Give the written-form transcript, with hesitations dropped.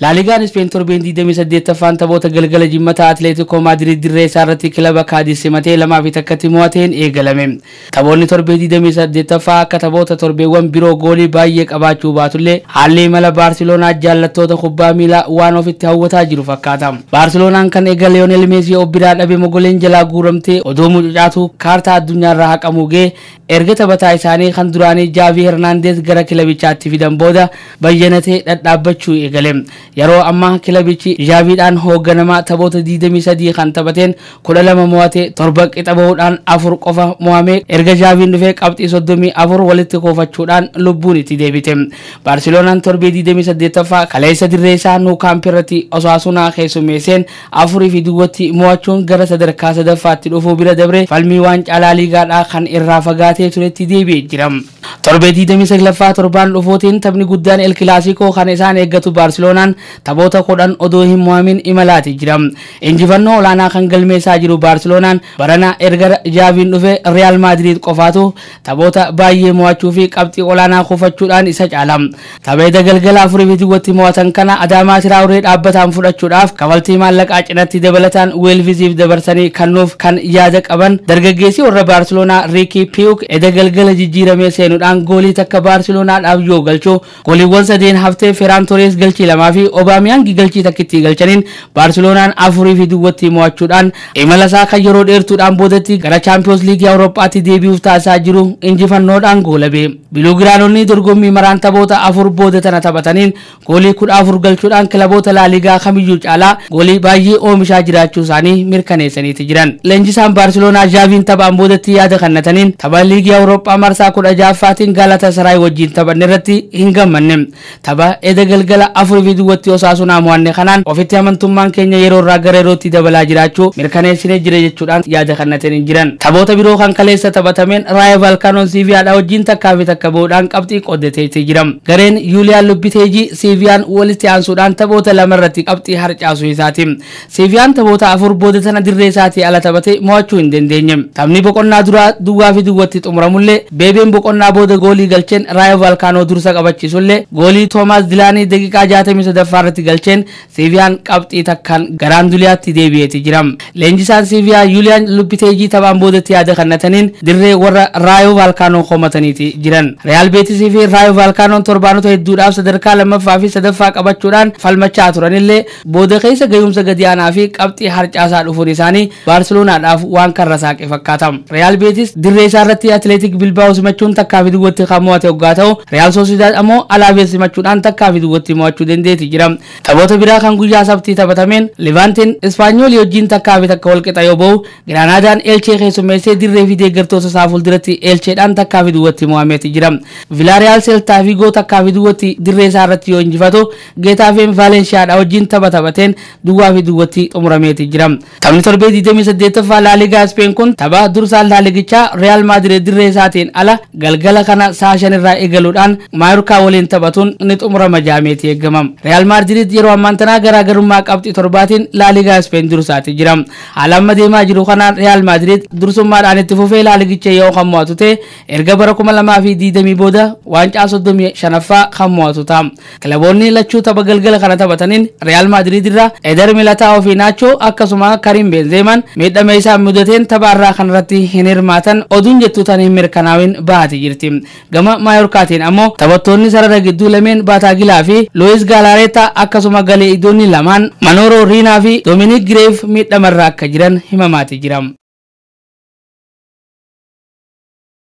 Laaligaan Ispeen torbeen 28ffaan taphoota galgala Jimmataa Atileetikoo Maadiriid dirree isaa irratti kilaba Kaadis simatee 2-1 mo'ateen eegalame. Taphoonni torbee 28ffaa akka taphoota torbeewwan biroo goolii baay'ee qabaachuu baatullee haalli imala Baarseloonaa jaallattoota kubbaa miilaa waan ofitti hawwataa jiru fakkaata. Baarseloonaan kan eega Liyoonel Meesii of biraa dhabe mogoleen jalaa guuramtee odoo mucucaatu kaartaa addunyaarraa haqamuu ga'e erga taphataa isaanii kan duraanii Jaavii Hernaandeez gara kilabichaatti fidan booda bayyanatee dhadhaabbachuu eegale. Yeroo ammaa kilabichi Jaaviidhaan hoogganamaa taphoota 23 kan taphateen 12 mo'atee 7 qixa bahuudhaan 4 qofa mo'amee erga Jaaviin dhufee qabxii 34 walitti kuufachuudhaan lubbuun itti deebite. Baarseloonaan torbee 28ffaa kaleessa dirree isaa Nou Camp irratti Osaasunaa keessummeesseen 4-0 mo'achuun gara sadarkaa sadaffaatti dhufuu bira dabre falmii waancaa Laaligaadhaa kan irraa fagaatee turetti deebi'ee jira. Torbee 29ffaa torbaan dhufuutiin taphni guddaan El Clasico kan isaan eeggatu Baarseloonaan taphoota 10 odoo hin mo'amin imalaati jira. Injifannoo olaanaa kan galmeessaa jiru Baarseloonaan barana erga Jaaviin dhufe Real Madrid qofaatu taphoota baay'ee mo'achuu fi qabxii olaanaa kuufachuudhaan isa caala. Tapha galgala 4-0 mo'atan kana Adaamaa Tiraawuree dhaabbataan fudhachuudhaaf kafaltii maallaqaa cinatti dabalataan Weelviziif dabarsanii kennuuf kan yaada qaban dargaggeessi warra Baarseloonaa Riikii Piyuk eda galgala jijjiiramee seenuudhaan goolii takka Baarseloonaadhaaf yoo galchu gooliiwwan sadeen haftee Ferran Torres galchii 2 fi Obaamiyaan galchii takkitti galchaniin Baarseloonaan 4-0 mo'achuudhaan imala isaa kan yeroo dheertuudhaan boodatti gara Chaampiyoons Liigii Awurooppaatti deebi'uuf taasisaa jiru injifannoodhaan goolabe. Biluugiraanonni dorgommii maraan taphoota 4 booda tana taphataniin goolii 14 galchuudhaan kilaboota Laaligaa kamiyyuu caalaa goolii baay'ee oomishaa jiraachuu isaanii mirkaneessaniiti jiran. Leenjisaan Baarseloonaa Jaaviin taphaan boodatti yaada kennataniin tapha Liigii Awurooppaa marsaa 16ffaatiin Galatasaray wajjin taphanne irratti hin gammanne. Tapha eda galgala 4-0 Osaasunaa mo'anne kanaan ofitti amantummaan keenya yeroo irraa gara yerootti dabalaa jiraachuu mirkaneessinee jira jechuudhaan yaada kennatanii jiran. Taphoota biroo kan kaleessa taphatameen Raayo Valkaanoon Siiviyaadhaa wajjin 1-1 bahuudhaan qabxii qooddateetii jira. Gareen Yuuliyaan Lubbiteejii Siiviyaan walitti aansuudhaan taphoota 2 irratti qabxii harcaasuu isaati. Siiviyaan taphoota 4 booda tana dirree isaatii ala taphatee mo'achuu hin dandeenye. Taphni boqonnaa duraa 0-0 xumuramullee Beebeen boqonnaa booda goolii galcheen Raayo Valkaanoo dursa qabachiisullee goolii Toomaas Dilaanii daqiiqaa 63 irratti galcheen Siiviyaan qabxii takkaan garaan duliyaatti deebi'eeti jira. Leenjisaan Siiviyaa Yuuliyaan Lubbiteejii taphaan boodatti yaada kennataniin dirree warra Raayo Valkaanoo komataniiti jiran. Real Beetisii fi Raayo Valkaanoon torbaanota hedduudhaaf sadarkaa 2ffaa fi 3ffaa qabachuudhaan falmachaa turanillee booda keessa gahumsa gadi aanaa fi qabxii harcaasaa dhufuun isaanii Baarseloonaadhaaf waan karra saaqe fakkaata. Real Beetis dirree isaa irratti Atileetik Bilbaa'oo simachuun 1-0 kan mo'ate hoggaa ta'u Real Sociedad ammoo Alaavees simachuudhaan 1-0 mo'achuu dandeetti jira. Taphoota biraa kan guyyaa sabtii taphatameen Levanteen Ispaanyoolii wajjin 1-1 wal qixa yoo ba'u Giraanaadaan Elchee keessummeessee dirree fi deeggartoota isaa fuulduratti Elcheedhaan 1-0 mo'ameeti jira. Villarreal Celta Vigo 1-0 dirree isaa irratti yoo injifatu Getaafeen Valenciaadha wajjin tapha taphateen 0-0 xumurameeti jira. Taphni torbee 28ffaa Laaligaa Ispeen kun tapha dursaan Laaligichaa Real Madrid dirree isaatiin ala galgala kana sa'a 5 irraa eegaluudhaan Maayorkaa waliin taphatuun ni xumurama jaameeti eegama. Real Madrid yeroo ammaan tanaa garaagarummaa qabxii 7tiin Laaligaa Ispeen dursaati jira. Haala amma deemaa jiru kanaan Real Madrid dursummaadhaan itti fufee Laaligicha yoo kan mo'atu ta'e erga bara 2020 booda waancaa 35ffaa kan mo'atu ta'a. Kilaboonni lachuu tapha galgala kana taphataniin Real Madrid irraa Eder Militao fi Nacho akkasuma Karim Benzeemaan miidhama isaan mudateen tapha irraa kanarratti hin hirmaatan oduun jettu tan hin mirkanaa'in bahaati jirti. Gama Maayorkaatiin ammoo taphattoonni sarara gidduu lameen Baataagilaa fi Luis Galareta akkasuma galee idoonni lamaan Manoro Riinaa fi Dominic Greef miidhamarraa akka jiran himamaati jira.